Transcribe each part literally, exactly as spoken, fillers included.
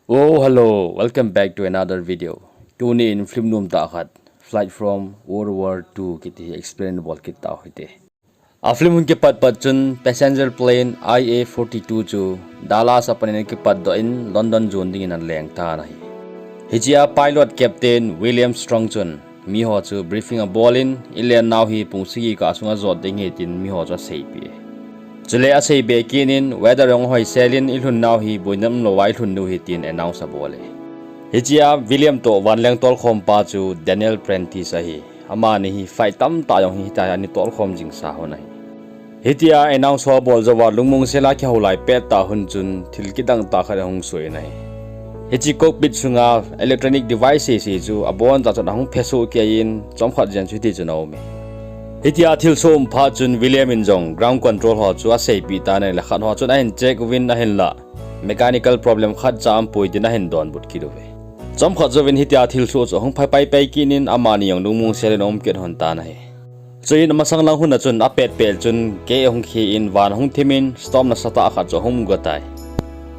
Oh, hello, welcome back to another video. Tuni in film nom tah khat, Flight from World War Two kiti hi explain bol kit tau hite. A film hung kipat pat chun passenger plane I A forty-two chu Dallas a panin akipatdoh in London jon dingin aleng tan ahi. Hichea pilot captain William Strong chun miho chu briefing abol in, ilen nau hi pung sagi kah sunga jot ding ahi tin miho chu aseipeh e. Chule asei be kit in, weather jong ahoisel in, ilhun nau hi boina umlouva ilhun diu ahi tin announce abol e. Hichea William toh vanleng tolkhom pa chu Daniel Prentice ahi. Amani hi flight tamtah jong hi hitia hi ana tolkhom jingsa hon ahi. Hitia announce ho abol jouva lungmong sela kihou lai pettah hun chun thil kidang tah khat ahung soh in ahi. Hiche cockpit sunga electronic device sese chu abonchan ahung phesoh kei in chomkhat jen chu hiti chun aume. Hitia thilsoh um phat chun William in jong ground control ho chu aseipeh tan ahile khat ho chun ahin check uvin ahinla mechanical problem khatcha aumpoi tin ahin donbut kit uve. Chomkhat jouvin hitia thilsoh chu ahung phai paipai kit in amani jong lungmong sel in aum kit lhon tan ahi. Chuin amasang lang hun a chun apetpet chun gate ahung khi in van ahung thim in storm nasatah khat chu ahung mugo tai.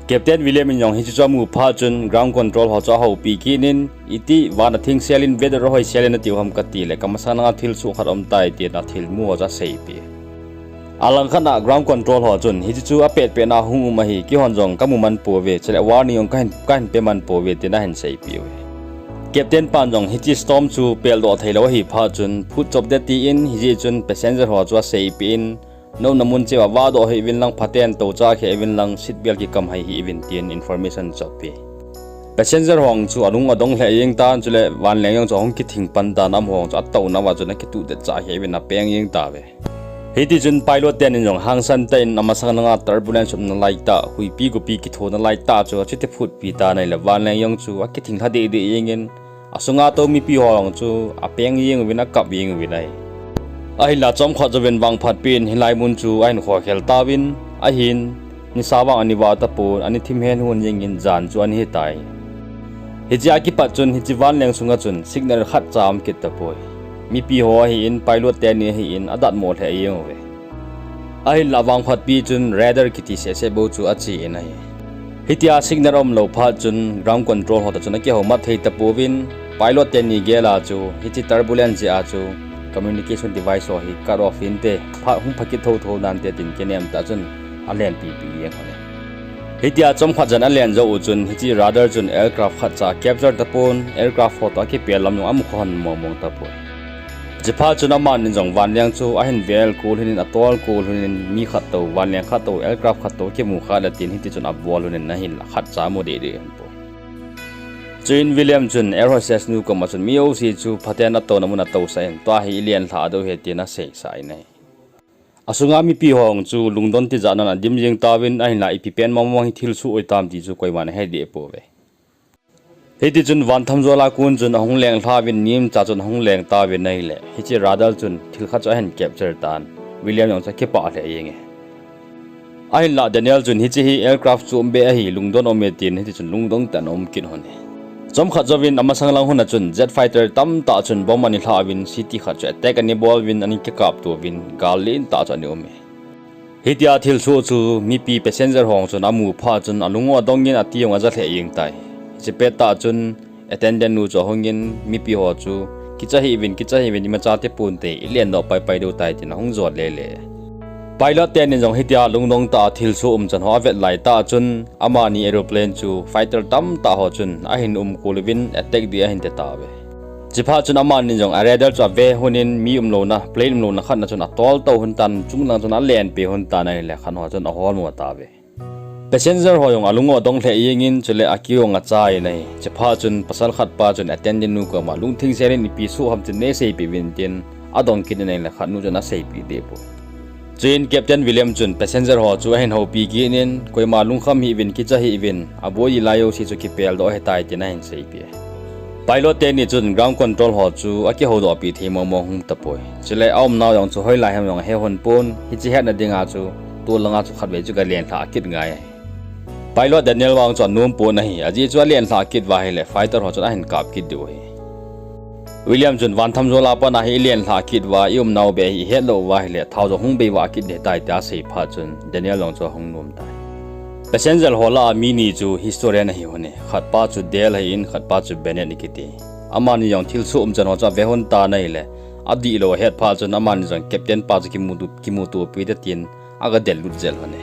Captain William in jong hiche chu amu phat chun ground control ho chu ahoupi kit in, iti van athengsel in weather ahoisel in atiu ham katile kamasang langa thilsoh khat aum tai tin athilmu ho chu aseipeh e. Alangkhat a ground control ho chun hiche chu apetpet na hung um ahi, keihon jong kamu man pouve, chule warning jong kahin, kahin pe man pouve tin ahin seipeh uve. Captain pan jong hiche storm chu peldoh theilou ahi phat chun phutchop ding tin hijeh chun passenger ho chu aseipeh in, noumna mun cheh uva vahdoh hih uvin lang, phaten toucha kheh uvin lang, seat belt kikam hai hih uvin tin information chu ape. Passenger ho chu alung adong lheh jeng tan, chule vanleng jong chu ahung kithing pan tan, amaho chu atouna uva chun akituh det cha kheh uvin apeng jeng tauve. Hitichun pilot ten in jong hangsan tah in amasang langa turbulence umna laitah, huipi gopi kithona laitah chu achuti phutpi tan ahile vanleng jong chu akithing lha dehdeh jeng in, asunga tou mipi ho jong chu apeng jeng uvin akap jeng uvin ahi. Ahinla chomkhat jouvin vangphatpi in hilai mun chu ahin khokhel tauvin, ahin nisa vang ani vah tapon, ani thim hen hon jeng in jan chu ani hitai. Hichea kipat chun hiche vanleng sunga chun signal khatcha aum kit tapoi. Mipi ho ahin, pilot teni ahin, adatmo lheh jeng uve. Ahinla vangphatpi chun radar kiti sehseh bou chu ache in ahi. Hitia signal aumlou phat chun ground control ho toh chun akihoumat thei tapouvin, pilot teni gel a chu hiche turbulence jeh a chu communication device ho hi cut off hinte, pha, hung pha kit thotho nante tin kinem tah chun alenpipi jeng lhon e. Hitia chomkhat jen alen jou u chun hiche radar chun aircraft khatcha capture tapon, aircraft ho toh akipel lam jong amu khon mongmong tapoi. Chuphat chun amani jong vanleng chu ahin vel kol lhon in, atol kol lhon in, mi khat toh, vanleng khat toh, aircraft khat toh akimu kha le tin hitichun abol lhon in ahinla khatcha amu dehdeh lhon poi. Chuin William chun air hostess nu koma chun mi jouse chu phaten atouna mun atousah in, tua hi ilen lhah diu ahi tin aseisah in ahi. Asunga mipi ho chu lungdon tijat nan adim jeng tauvin ahinla ipi pen mongmong hi thilsoh ahitam ti chu koiman ahe deh pouve. Hitichun van thamjol a kon chun ahung lenglha uvin, nimcha chun ahung leng tauvin ahile hiche radar chun thil khat chu ahin capture tan, William jong chu akipah lheh jenge. Ahinla Daniel chun hiche hi aircraft chom beh ahi, lungdon aume tin hitichun lungdon tah in aum kit lhon e. Chomkhat jouvin amasang lang hun a chun jet fighter tamtah chun bomb ani lhah uvin city khat chu attack ani bol uvin, ani kikapto uvin, gal lentah chu ani um e. Hitia thilsoh chu mipi passenger ho chun amu phat chun alung u adong in ati jong aja lheh jeng tai. Hiche pettah chun attendant nu chu ahung in mipi ho chu kicha hih uvin, kicha hih uvin, imacha tiponte, ilendoh paipai diu tai tin ahung jol lele. Pilot teni jong hitia lungdong tah a thilsoh umchan ho avet laitah chun amani aeroplane chu fighter tamtah ho chun ahin umkol uvin attack ding ahin ti tauve. Chuphat chun amani jong a radar chu ave lhon in mi umlouna, plane umlouna khat na chun atoltou lhon tan, chunglang chun alenpeh lhon tan ahile khat ho chun aholmo tauve. Passenger ho jong alung u adong lheh jeng in chule akiu jong achai in ahi. Chuphat chun pasal khat pa chun attendant nu koma lungtheng sel in ipi soh ham tin neiseipeh uvin tin adong kit in ahile khat nu chun aseipeh deh poi. Chuin Captain William chun passenger ho chu ahin houpi kit in, koima lungkham hih uvin, kicha hih uvin, aboi ding lai jouse chu kipeldoh ahitai tin ahin seipeh e. Pilot teni chun ground control ho chu akihoudohpeh thei mongmong hung tapoi. Chule aumnau jong chu hoilai ham jong ahe lhon pon, hiche hetna dinga chu tol langa chu khatvei chu galenlhah kit ngai ahi. Pilot Daniel vang chu anom pon ahi, ajeh chu alenlhah kit uva ahile fighter ho chun ahin kap kit diu ahi. William chun van thamjol a pat a hi ilenlhah kit uva, iumnau beh hi ihetlou uva ahile thao jong hung beivah kit ding ahitai tia asei phat chun Daniel jong chu ahung nom tai. Passenger ho lah a mi ni chu historian ahi hon e. Khat pa chu Dale ahin, khat pa chu Bennett akiti. Amani jong thilsoh umchan ho chu ave hon tan ahile, adihlou ahet phat chun amani jong captain pa chu kimuto, kimutopi te tin aga del lut jel hon e.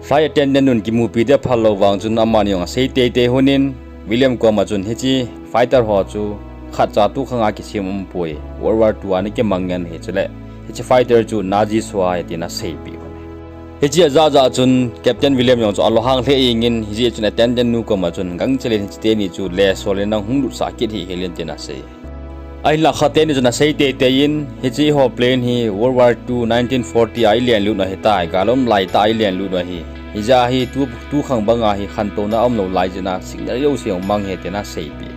Flight attendant nun kimupi te phal lou vang chun amani jong asei teitei hon in, William koma chun hiche fighter ho chu khatcha tu khanga kisem umpoi, World War Two a ana kimang ngen ahi chule hiche fighter chu Nazi ho ahi tin aseipeh hon e. Hiche ajah jah chun Captain William jong chu alunghang lheh jengin, hijeh chun attendant nu koma chun gangchel in hiche teni chu lesol in nang hung lutsah kit hih hel in tin asei. Ahinlah khat teni chun asei teitei in, hiche eiho plane hi World War Two nineteen forty a ilen lut u ahitai, gal um laitah a ilen lut u ahi. Hijeh a hi tu, tu khang banga hi khantouna umlou lai jeh a signal jouse jong mang ahi tin aseipeh.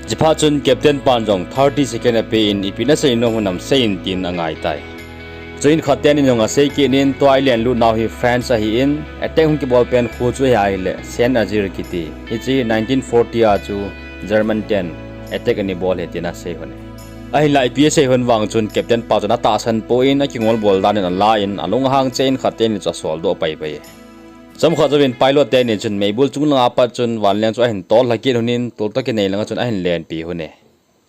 Chuphat chun captain pan jong thirty second apen, ipi nasei nom u ham seiyin tin angai tai. Chuin khat teni jong asei kit in, tua ilen lut nau hi France ahin, attack hung kibol pen kho chu ahile Saint-Nazaire kiti, hiche nineteen forty a chu German ten attack ana bol ahi tin asei hon e. Ahinlah ipi asei hon vang chun captain pa chun atahsan poi, akingol bol dan in ala in, alunghang cheh in khat teni chu asoldoh paipai e. Chomkhat jouvin pilot teni chun meibul chunglanga pat chun vanleng chu ahin tol lha kit hon in, toltoh kinei langa chun ahin lenpi hon e.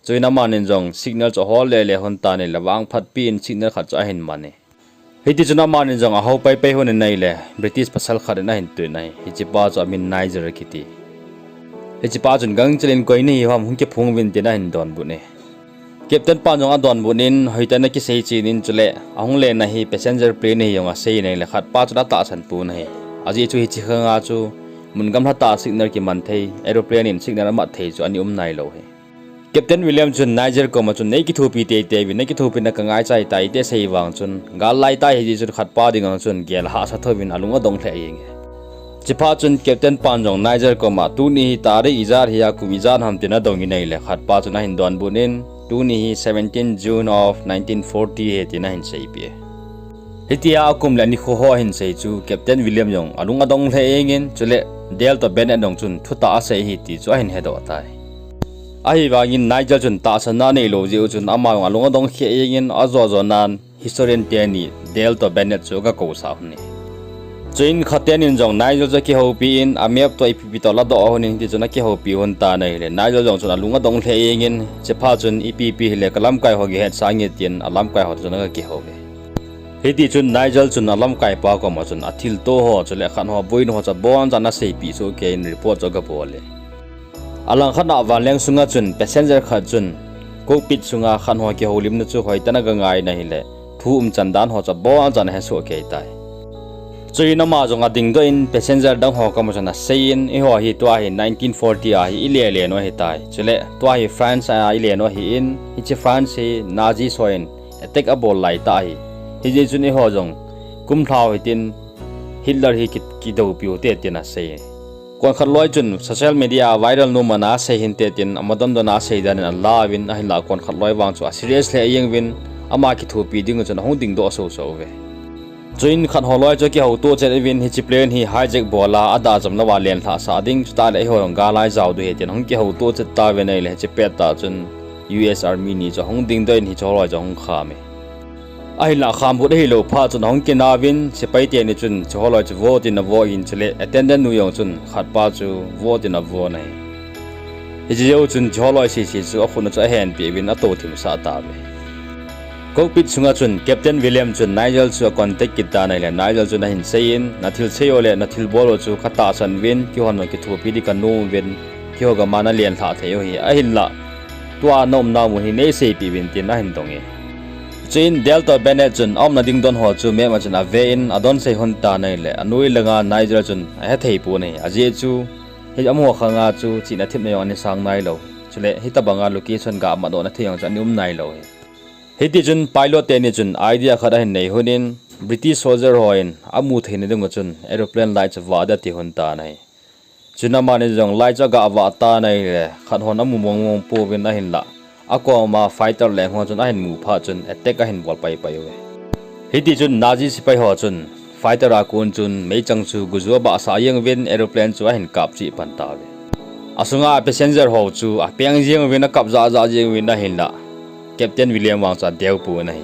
Chuin amani jong signal chu ahol lele hon tan ahile, vangphatpi in signal khat chu ahin man e. Hitichun amani jong ahao paipai hon in ahile, British pasal khat in ahin tun ahi. Hichepa chu amin Nigel akiti. Hichepa chun gangchel in koi nahi ham, hung kiphong uvin tin ahin donbut e. Captain pan jong adonbut in, hoitah in akisei chen in chule ahung lenna hi passenger plane ahi jong asei in ahile, khatpa chun atahsan pon ahi. Ajeh chu hiche khanga chu mun gamlhatah a signal kiman thei, aeroplane in signal amat thei chu ana um nailou ahi. Captain William chun Nigel koma chun, nei kithopi teitei uvin, nei kithopina kangaichai tai, ati asei vang chun, gal lai tai hijeh chun khatpa dinga chun gel hahsa thouvin alung adong lheh jenge. Chuphat chun captain pan jong Nigel koma, tuni hi tarik ijat hi a, kum ijat ham tin adong in ahile, khatpa chun ahin donbut in, tuni hi seventeen June of nineteen forty ahi tin ahin seipeh e. Hitia akum le anikho ho ahin sei chu Captain William jong alung adong lheh jengin, chule Dale toh Bennett jong chun thutah asei ahi ti chu ahin hedoh tai. Ahivangin Nigel chun tahsanna aneilou jeh u chun ama jong alung adong lheh jengin, ajo jonan historian teni Dale toh Bennett chu aga kousah hon e. Chuin khat tenin jong Nigel chu akihoupi in, a map toh ipi ipi toh ladoh hon in, hitichun akihoupi hon tan ahile, Nigel jong chun alung adong lheh jengin, chuphat chun ipi ipi hile kalamkai ho gihetsah nge tin alamkai ho toh chun aga kihou e. Hitichun Nigel chun alamkaipa koma chun athilto ho chule khat ho boina ho chu abonchan aseipeh sohkei in report chu aga bol e. Alangkhat a vanleng sunga chun passenger khat chun cockpit sunga khat ho kihoulimna chu hoitah in aga ngai in ahile, thu umchan dan ho chu abonchan ahe sohkei tai. Chuin ama jong adingdoh in passenger dang ho koma chun asei in, eiho hi tua hi nineteen forty a hi ilele u ahitai. Chule tua hi France a ilele u ahin, hiche France hi Nazi ho in attack abol laitah ahi. Hijeh chun eiho jong kumlhau hitin Hitler hi ki, kidoupiu hite tin asei. Konkhat loi chun social media a viral nom ana asei hinte tin amadon don a asei dan in alauvin, ahinlah konkhat loi vang chu aserious lheh jeng uvin, ama kithopi ding u chun ahung dingdoh soso uve. Chuin khat ho loi chu akihouto chet uvin, hiche plane hi hijack bol a, adalhah jom louva lenlhahsah ding, chutah le eiho jong gal a ijao diu ahi tin ahung kihouto chet tauvin ahile, hiche pettah chun U S Army ni chu ahung dingdoh in hiche ho loi chu ahung kham e. Ahinlah khambut ahilou phat chun ahung kinauvin, sepai teni chun hiche ho loi chu vo tin avo in, chule attendant nu jong chun khatpa chu vo tin avon ahi. Hiche jeh u chun hiche ho loi sese chu akhut u chu ahenpeh uvin atoh thimsah tauve. Cockpit sunga chun Captain William chun Nigel chu acontact kit tan ahile, Nigel chun ahin sei in, nathil sei u le nathil bol u chu katahsan uvin, keihon jong kithopi ding kanom uvin, keiho gam a nalenlhah thei u ahi, ahinlah tua naumnau mun hi neiseipeh uvin tin ahin dong e. Chuin Dale toh Bennett chun aumna ding don ho chu map a chun ave in adonsei hon tan ahile, anoi langa Nigel chun ahethei pon ahi, ajeh chu hi amaho khanga chu chihna thepna jong ana sang nailou, chule hitobanga location ga matdohna thei jong chu ana um nailou ahi. Hitichun pilot teni chun idea khat ahin nei hon in, British soldier hon amu theina ding u chun aeroplane light chu vah ding ati hon tan ahi. Chun amani jong light chu aga vah tan ahile, khat hon amu mongmong pouvin ahinlah, akoma fighter leng ho chun ahin mu phat chun attack ahin bol paipai uve. Hitichun Nazi sepai ho chun fighter a kon chun meichang chu guju abahsah jeng uvin aeroplane chu ahin kap cheh pan tauve. Asunga passenger ho chu apeng jeng uvin akap jahjah jeng uvin ahinlah, Captain William vang chu adeu pon ahi.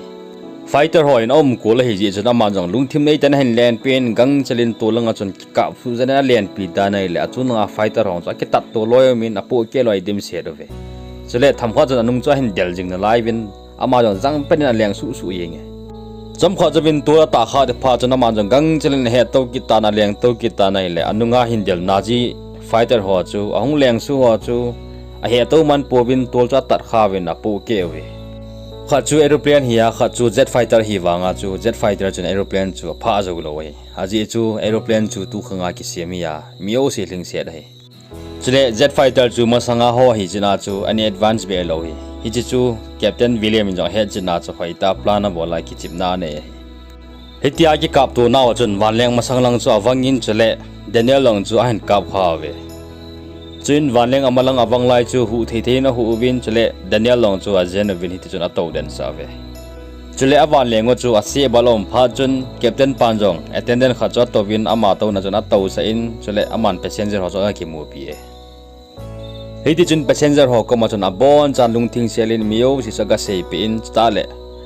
Fighter ho in aum kol ahi jeh chun aman jong lungthim nei tah in ahin lenpeh in gangchel in tol langa chun kikap suh jeng in alenpi tan ahile achung langa fighter ho chu akitat to loi um in apohkeh loi dimset uve. Chule themkhat chun anung chu ahin del jing nalai uvin ama jong jangpen in aleng suhsuh jenge. Chomkhat jouvin tol atah kha phat chun aman jong gangchel in ahet to kit tan aleng to kit tan ahile anunga hin del Nazi fighter ho chu ahung leng suh ho chu ahet to man pouvin tol chu atat kha uvin apohkeh uve. Khat chu aeroplane hi a, khat chu jet fighter hi vanga chu jet fighter chun aeroplane chu aphah jou lou ahi. Ajeh chu aeroplane chu tukhanga kisem hi a, mi jouse lhingset ahi. Chule jet fighter chu masanga ho hi jeh a chu ana advance be lou hi. Hiche chu Captain William in jong ahet jeh a chu hoitah plan abol a kichepna anei ahi. Hitia kikap to nau chun vanleng masang lang chu avangin chule Daniel jong chu ahin kap kha uve. Chuin vanleng amalang avang lai chu huh thei thei in ahuh uvin chule Daniel jong chu ajen uvin hitichun atou den sah uve. Chule avanleng u chu aseh bal um phat chun captain pan jong attendant khat chu atouvin ama touna chun atousah in chule aman passenger ho chu akimupi e. Hitichun passenger ho koma chun abonchan lungthim sel in mi jouse chu agaseipeh in chutah le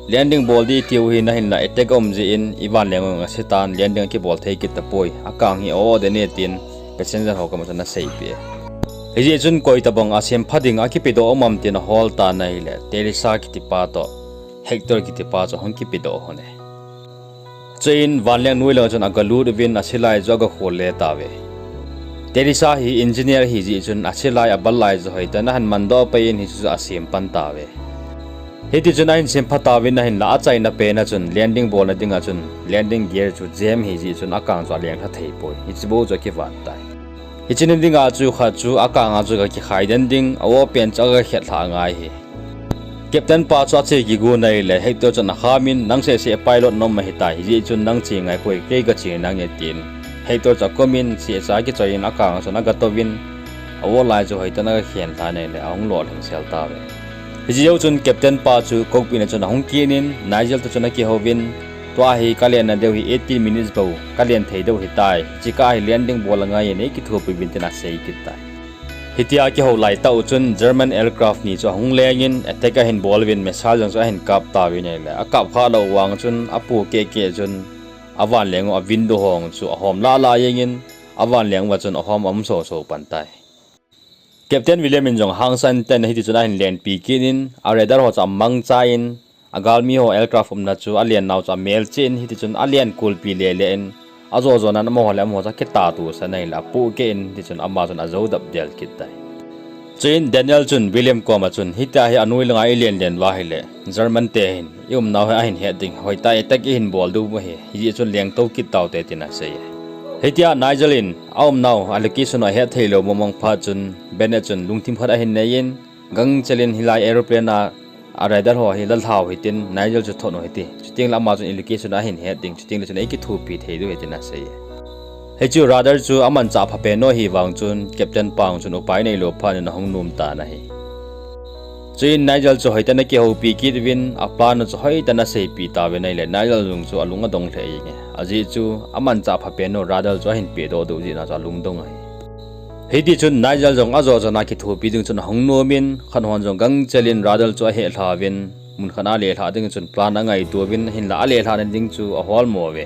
landing bol ding tiu hi nahinla attack aum jeh in ivanleng u jong asetan landing akibol thei kit tapoi, akang hi o dene tin passenger ho koma chun aseipeh e. Hijeh chun koi tobang asempha ding akipedoh um am tin ahol tan ahile Teresa kitipa toh Hector kitipa chu ahung kipedoh lhon e. Chuin vanleng noi lang chun agalut uvin asilai chu agakhol le tauve. Teresa hi engineer ahi jeh chun asilai abal lai chu hoitah in ahin mandoh pai in hichu chu asem pan tauve. Hitichun ahin sempha tauvin ahinla achaina pen a chun landing bolna dinga chun landing gear chu jam ahi jeh chun akang chu alenglha theipoi, hiche bou chu akivan tai. Hiche ni dinga chu khat chu akanga chu agakikhai den ding, a-o pen chu agakhet lhah ngai ahi. Captain pa chu ache kigon ahile Hector chun akhamin, nang sehseh pilot nom ahitai, hijeh chun nang che ngai poi, kei kache nange tin Hector chu akumin sehcha akichoi in akanga chun agatouvin, a-o lai chu hoitah in agakhen lhan ahile ahung lolhing sel tauve. Hijeh jou chun captain pa chu cockpit na chun ahung kit in Nigel toh chun akihouvin, tua hi kalenna diu hi eighteen minutes bou kalen thei diu ahitai, hiche kah hi landing bol angai in eikithopi uvin tin asei kit tai. Hitia kihou laitah u chun German aircraft ni chu ahung lengin attack ahin bol uvin missile jong chu ahin kap tauvin ahile akap khah lou vang chun apohkeh keh chun avanleng u a window ho chu ahom lah lah jengin avanleng uva chun ahom aum soso pan tai. Captain William in jong hangsan tah in hitichun ahin lenpi kit in a radar ho chu amangcha in agalmi ho aircraft umna chu alen nau chu amelchih in hitichun alen kulpi lele in ajo jo nan amaho le amaho chu akitatosan ahile apohkeh in hitichun ama chun ajou dap del kit tai. Chuin Daniel chun William koma chun hitia hi anoi langa ilen len uva ahile German te hin iumnau hi ahin het ding, hoitah attack ihin bol diu ahi, hijeh chun lengtou kit taute tin asei e. Hitia Nigel in aumnau a location u ahet theilou mong mong phat chun Bennett chun lungthim khat ahin neiyin gangchel in hilai aeroplane a a radar ho hi lalhau hitin Nigel chu thot u hite, chutengle ama chun i location u ahin het ding, chutengle chun eikithopi thei diu ahi tin asei e. Hichu radar chu amanchah phapen u ahivang chun captain pa chun upai neilou phat in ahung nom tan ahi. Chuin Nigel chu hoitah in akihoupi kit uvin a plan u chu hoitah in aseipeh tauvin ahile Nigel jong chu alung adong lheh jenge, ajeh chu amanchah phapen u radar chu ahin pehdoh diu jeh a chu alungdong ahi. Hitichun Nigel jong ajo jona kithopi ding chun ahung nomin, khat hon jong gangchel in radar chu ahehlhauvin, mun khat a alehlhah ding chun plan angaitouvin, hinla alehlhahna ding chu aholmo uve.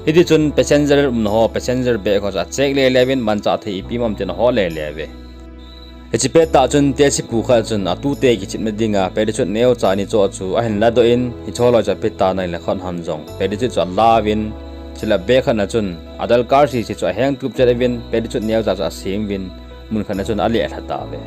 Hitichun passenger umna ho, passenger bag ho chu acheck lele uvin, manchah thei ipi um am tin ahol lele uve. Hiche pettah chun tehsepu khat chun atute kichepna dinga parachute neocha ni choh chu ahin ladoh in, hiche holoi chu apetan ahile khat hon jong parachute chu alauvin, chule bag khatna chun adarkar sese chu ahengtup chet uvin, parachute neocha chu asem uvin, mun khatna chun alehlha tauve.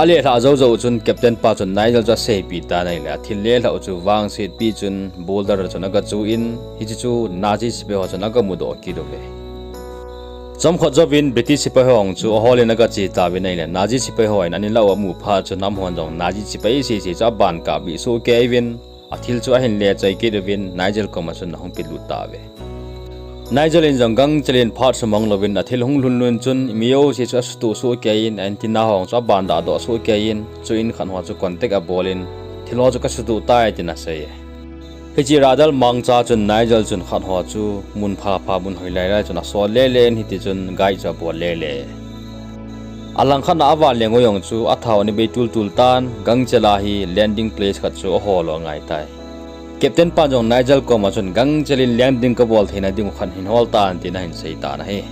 Alehlhah joujou chun captain pa chun Nigel chu aseipeh tan ahile athil lehlhah u chu vangsetpi chun boulder a chun agachu in, hiche chu Nazi sepai ho chun agamudoh kit uve. Chomkhat jouvin British sepai ho chu aholin agache tauvin ahile Nazi sepai hon anilah u amu phat chun amahon jong Nazi sepai sese chu abankap bih sohkei uvin, athil chu ahin lechoi kit uvin Nigel koma chun ahung pelut tauve. Nigel in jong gangchel in phat sumang louvin athil hung lhunlhun chun mi jouse chu asutoh sohkei in, antenna ho chu abandahdoh sohkei in, chuin khat ho chu contact abolin, thil ho chu kasutoh tai tin asei e. Hiche radar mangcha chun Nigel chun khat ho chu mun phapha mun hoilai lai chun asol lele in hitichun guide chu abol lele. Alangkhat a avanleng u jong chu athao ana bei tultul tan, gangchel a hi landing place khat chu ahol u angaitai. Captain pan jong Nigel koma chun gangchel in leng ding kabol theina ding u khat hin hol tan tin ahin sei tan ahi.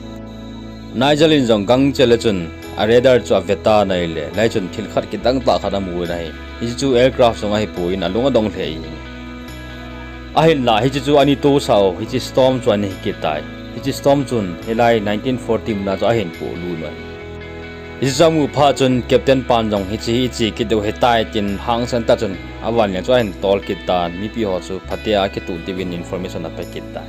Nigel in jong gangchel a chun a radar chu ave tan ahile, lai chun thil khat kidang tah khat amu in ahi. Hiche chu aircraft jong ahipoi in alung adong lheh in. Ahinla hiche chu ani tousah u, hiche storm chu ana hi kit tai. Hiche storm chun hilai nineteen forty mun a chu ahin polut u ahi. Hiche chu amu phat chun Captain pan jong hiche hi iche kit diu ahitai tin hangsan tah chun avanleng chu ahin tol kit tan, mipi ho chu phatea akituh diuvin information ape kit tai.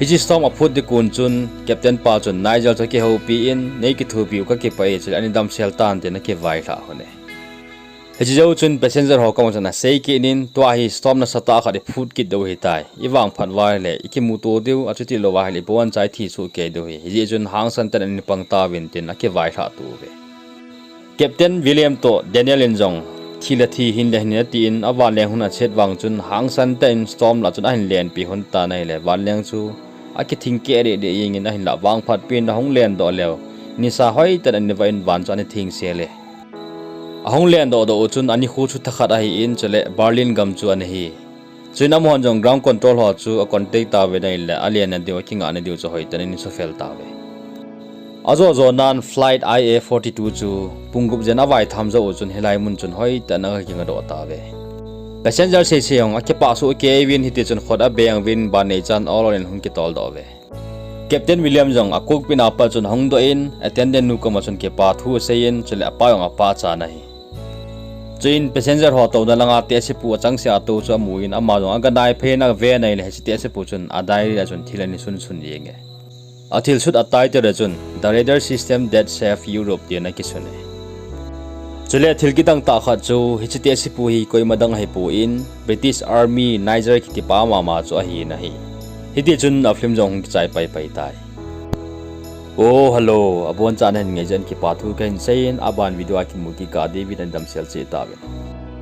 Hiche storm aphut ding kon chun Captain pa chun Nigel chu akihoupi in, nei kithopi u kakipah e, chule ani damsel tan tin akivailhah lhon e. Hiche jou chun passenger ho koma chun asei kit in, tua hi storm nasatah khat iphut kit diu ahitai. Ivangphat uva ahile ikimuto diu, achuti lou ahile iboncha ithi soh kei diu ahi. Hijeh chun hangsan tah in ani pang tauvin tin akivailhah to uve. Captain William toh Daniel in jong thil athi hin le hin atin, avanleng hung achet vang chun hangsan tah in storm lah chun ahin lenpi lhon tan ahile, vanleng chu akithing keh deh deh jeng in, ahinlah vangphat pen ahung lendoh leu nisa hoitah in ani vah in van chu ana thengsel e. Ahung lendoh doh u chun anikho chu thakhat ahin, chule Berlin gam chu ana hi. Chuin amahon jong ground control ho chu a contact tauvin ahile, alenna diu, akingahna diu chu hoitah in ana sufel tauve. Ajo jo nan flight I A forty-two chu pung gup jen avaitham jou u chun hilai mun chun hoitah in aga kingadoh tauve. Passenger seisei jong akipah soh kei uvin, hitichun khut abeng uvin, ban neichan ol ol in hung kitoldoh uve. Captain William jong a cockpit a pat chun ahung doh in, attendant nu koma chun kipa thu asei in, chule apa jong apachat in ahi. Chuin passenger ho touna langa tehsepu achangseh a tou chu amu in, ama jong aga naiphei in aven ahile, hiche tehsepu chun a diary a chun thil ana sunsun jeng e. Athilsut a title a chun The Radar System That Saved Europe tin akisun e. Chule thil kidang tah khat chu hiche tehsepu hi koima dang ahipoi in, British Army Nigel kitipa mama chu ahin ahi. Hitichun a film jong hung kichai paipai tai. Oh hello, abonchan nahin ngaijet in kipa thu kahin sei in, aban video a kimu kikah diuvin nadamsel cheh tauvin.